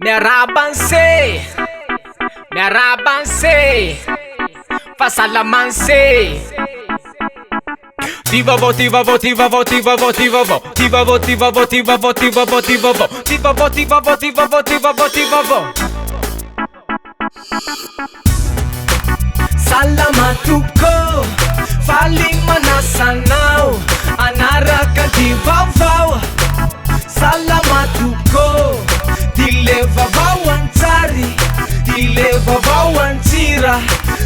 Miarahaba an'se, miarahaba an'se, fahasalama an'se. Ty vaovao, ty vaovao, ty vaovao, ty vaovao, ty vaovao, ty vaovao, ty vaovao, ty vaovao, ty vaovao, ty vaovao, ty vaovao, ty vaovao, ty vaovao, ty vaovao, ty vaovao. Salama tompoko, faly manasa anao hanaraka ty vaovao. Salama tompoko, ty le vaovao an-tsary, ty le vaovao an-tsira,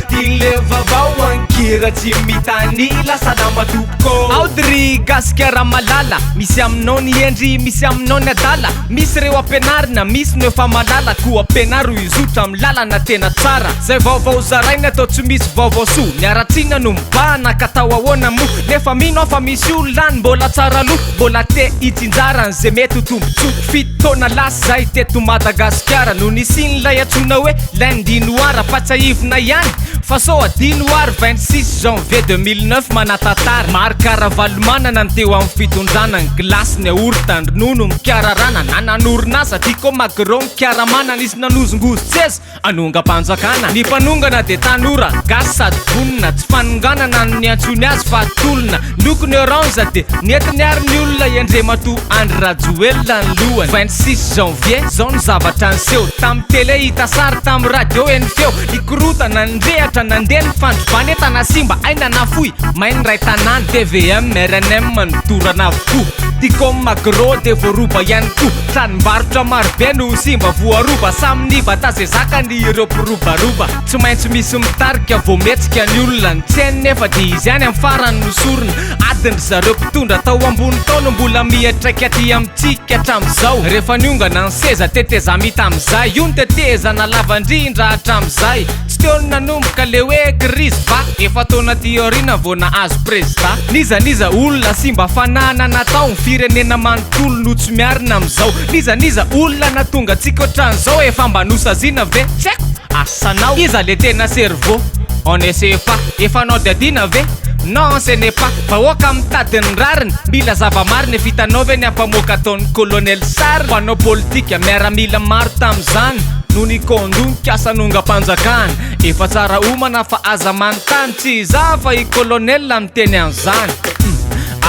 ty le vaovao an-kira tsy mitanila. Salama tompoko. Aody ry gasikara malala, misy aminao ny hendry, misy aminao ny adala, misy reo ampianarina, misy no efa malala, koa ampianaro hizotra amin'ny lalana tena tsara. Zay vaovao zaraina atao tsy misy vaovao soa, ny haratsiana no mibahana ka atao ahoana moa? Nefa mino aho fa misy olona any mbola tsara loha, mbola te hitsinjara an'izay mety ho tombontsoa. Fito taona lasa izay teto Madagasikara no nisian'ilay antsoina hoe lundi noir, ampatsiahivina ihany fa sao adino ary 26 janvier 2009 manatantara. Marc Ravalomanana ny teo amin'ny fitondrana, ny gilasy, ny yaourt, ny ronono, mikararana, nanan'orinasa, Tiko Magro, mikaramana, nisy nanozongozon-tseza. Hanongam-panjakana. Ny mpanongana dia tanora, gasy sady vonona, tsy fanonganana no niantsoany azy fa tolona. Loko ny orange dia nentiny ary ny olona i Andriamatoa Andry Rajoelina ny lohany. 26 janvier, zao ny zavatra niseho, tamin'ny télé hita sary, tamin'ny radio heno feo, nikorontana, nirehatra, nandeha ny fandrobana, entana simba, aina nafoy, may ny ray tanàna, tvm, rnm nodorana avokoa, Ticom, Magro dia voaroba ihany koa. Tranombarotra marobe no simba voaroba, samy nibata ze zakany ireo mpirobaroba. Tsy maintsy misy mitarika vao mihetsika ny olona, ny tsy hainy nefa dia izy ihany amin'ny farany no sorona. Adin-dry zareo mpitondra tao ambony tao no mbola miantraika aty amintsika hatramin'izao. Rehefa niongana ny seza tetezamita amin'izay, io ny tetezana lava indrindra hatramin'izay. Tsy teo no nanomboka le hoe krizy fa efa taona aty aoriana vao nahazo prezida. N'iza n'iza olona simba fanahana natao, ny firenena manontolo no tsy miarina amin'izao. N'iza n'iza olona nahatonga antsika ohatran'izao, efa mba nosaziana ve? Tsy haiko, asanao. Iza le tena cerveau? On ne sait pas. Efa nodihadiana ve? Non ce n'est pas. Vahoaka mitady ny rariny, mila zava-marina, efa hitanao ve ny ampamoaka ataon'ny colonel Sarr? Mpanao politika, miaramila maro tamin'izany no nikaondoha nikasa hanongam-panjakana. Efa tsara omana fa aza manontany, tsy izaho fa i colonel miteny an'izany. Hum.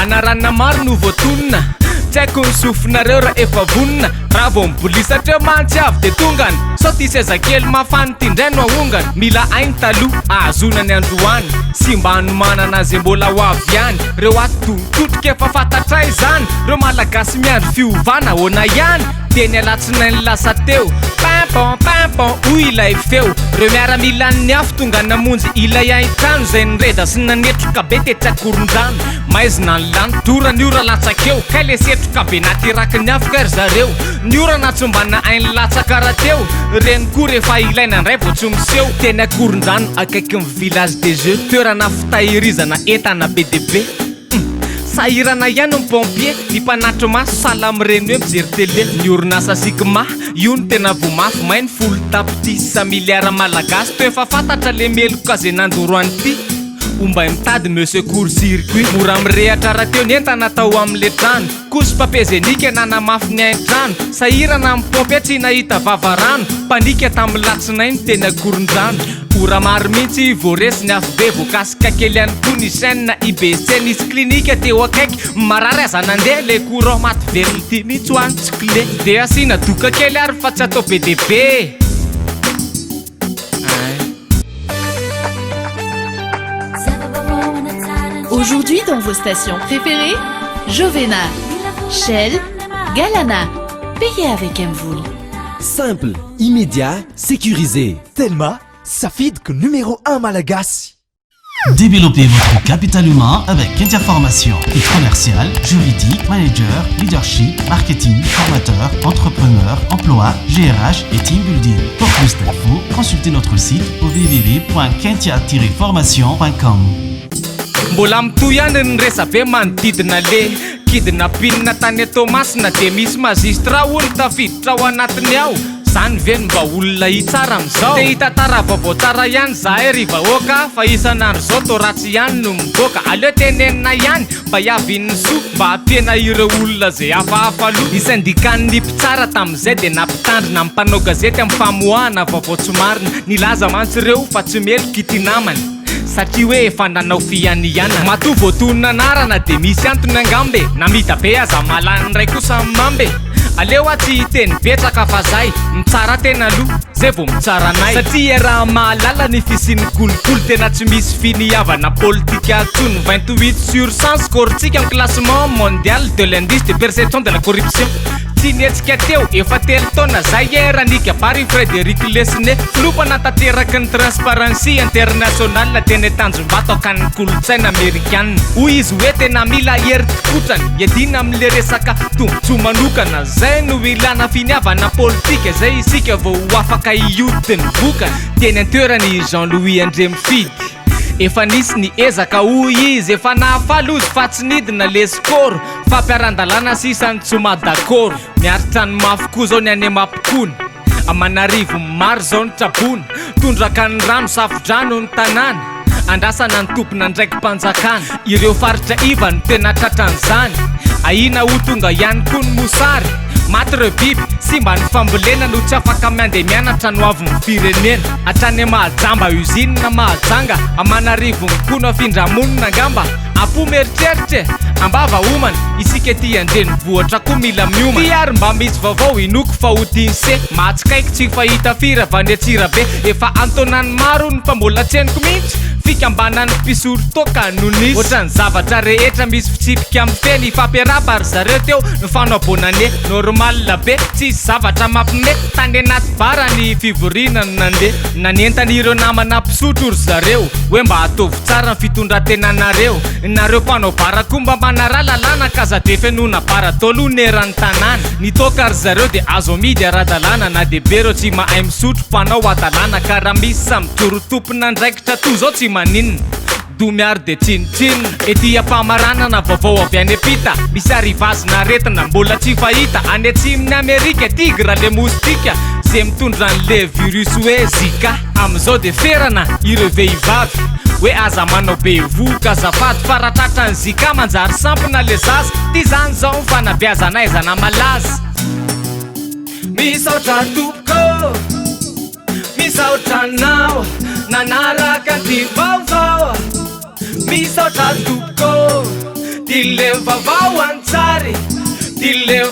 Anarana maro no voatonona, tsy haiko ny sofinareo raha efa vonona. Raha vao mibolisatra eo mantsy avy dia tongany, sao ty seza kely mafana ity indray no ahongany. Mila ainy taloha ahazoana ny androany, sy mba hanomanana izay mbola ho avy ihany. Reo ato dontotrika efa fantatray izany, reo malagasy miandry fiovana ahoana ihany? Teny alatsinainy lasa teo, pimpon pimpon hoy ilay feo. Reo miaramilan'ny afo tonga namonjy ilay haintrano izay nireda sy nanetroka be tetsy Ankorondrano. Maizina ny lanitra, ora ny ora latsaka eo, kay le setroka be nateraky ny afo kay ry zareo. Ny orana tsy mba nahay nilatsaka rahateo, reny koa rehefa ilaina indray vao tsy miseho. Teny Ankorondrano akaikin'ny village des jeux, toerana fitahirizana entana be dia be. Hum! Sahirana ihany ny pompier, ny mpanatri-maso sahala amin'ireny hoe mijery télé. Ny orinasa Sigma, io no tena voa mafy, may ny folo tapitrisa miliara malagasy, toa efa fantatra le meloka ze nandoro an'ity. Ombay mitady monsieur court circuit, mora mirehatra rahateo ny entana tao amin'le trano. Couche papier hygiénique nanamafy ny hain-trano, sahirana ny pompier tsy nahita vavarano, panika tamin'ny latsinainy teny Ankorondrano. Ora maro mihitsy vao resy ny afobe, voakasika kely ihany koa ny chaîne IBC, nisy clinique teo akaiky, marary aza nandeha le courant maty velona ity mihitsy ho any tsy clé. Dia asiana doka kely ary fa tsy atao be dia be e. Aujourd'hui dans vos stations préférées, Jovena, Shell, Galana. Payez avec MVola. Simple, immédiat, sécurisé. Telma, safidiko numéro 1 malagasy. Développez votre capital humain avec Kentia Formation. Commercial, juridique, manager, leadership, marketing, formateur, entrepreneur, emploi, GRH et team building. Pour plus d'infos, consultez notre site au www.kentia-formation.com. Mbola mitohy ihany ny resabe manodidina le kidnapping tany Toamasina dia misy magistrat hono tafiditra ao anatiny ao. Zany ve no mba olona hitsara amin'izao? Te hitantara vaovao tsara ihany zahay ry vahoaka fa isan'andro zao tô ratsy ihany no mivoaka. Aleo tenenina ihany mba hiavian'ny soa mba hampihena ireo olona zay hafahafa loha. Ny syndicat-n'ny mpitsara tamin'izay dia nampitandrina ny mpanao gazety amin'ny famoahana vaovao tsy marina. Nilaza mantsy ireo fa tsy meloka ity namany satria hoe efa nanao fianianana. Matoa voatonona anarana dia misy antony angamba e! Na mita be aza mahalany iray kosa ny mamba e! Aleo aho tsy hiteny betsaka fa zay mitsara tena aloha zay vao mitsara anay. Satria iaraha-mahalala ny fisian'ny kolikoly tena tsy misy finiavana politika intsony. 28 sur 100 score-tsika amin'ny classement mondial de l'indice de perception de la corruption. Tsy nihetsika teo efa telo taona zay e raha nikabary i Frédéric Lesné, filoha mpanatanteraka ny Transparency International teny Tanjombato akanin'ny kolontsaina amerikana. Hoy izy hoe tena mila hery tokotrany iadiana amin'le resaka tombontsoa manokana. Zay no ilana finiavana politika zay isika vao ho afaka hiodiny vokany. Teny an-toerana i Jean Louis Andriamifidy. Efa nisy ny ezaka hoy izy, efa nahafaly ozy fa tsy nidina le score. Fampiharan-dalàna sisa ny tsy maha dakoro. Miaritra ny mafy koa zao ny any Mampikony. Aman'arivony maro zao ny traboina. Tondraka ny rano, safo-drano ny tanàna. Andrasana ny tompon'andraiki-panjakana. Ireo faritra iva no tena tratran'izany. Ahiana ho tonga ihany koa ny mosary. Maty ireo biby, simba ny fambolena no tsy afaka miandeha mianatra ny hoavin'ny firenena. Hatrany Mahajamba, usine Mahajanga, aman'arivony koa no afindra monina angamba. Apo mieritreritra e! Ambava homana, isika ety an-drenivohitra koa mila miomana. Ty ary mba misy vaovao inoako fa ho tian'se. Mahatsikaiky tsy fahita firy avy any Antsirabe. Efa an-taonany maro hono fa mbola tsy henoko mihitsy. Fikambanan'ny mpisolo toaka no nisy. Ohatran'ny zavatra rehetra misy fitsipika mifehy. Nifampiarahaba ry zareo teo nifanao bonne année. Normal be, tsisy zavatra mampime. Tany anaty bar ny fivoriana no nandeha. Nanentana ireo namana mpisotro ry zareo hoe mba ataovy tsara ny fitondran-tenanareo. Nareo mpanao bara koa mba manaraha lalàna ka aza de fenoina bara daholo ny eran'ny tanàna. Ny toaka ry zareo de azo amidy ara-dalàna na de be reo tsy mahay misotro mpanao hadalàna ka raha misy samy mijoro tompon'andraikitra toa zao tsy maninona. Domy ary de tsinontsinona. Ety am-pamaranana vaovao avy any am-pita misy arrivage-na aretina mbola tsy fahita any atsimon'i Amerika, tigre le moustique ze mitondra an'le virus hoe Zika. Amin'izao dia ferana ireo vehivavy hoe aza manao bevohoka azafady fa raha tratran'ny Zika manjary sampona le zaza. Ty zany zao ny fanabeazana aizana malaza. Misaotra tompoko, misaotra anao nanaraka ty vaovao. Misaotra tompoko, ty le vaovao an-tsary, ty le.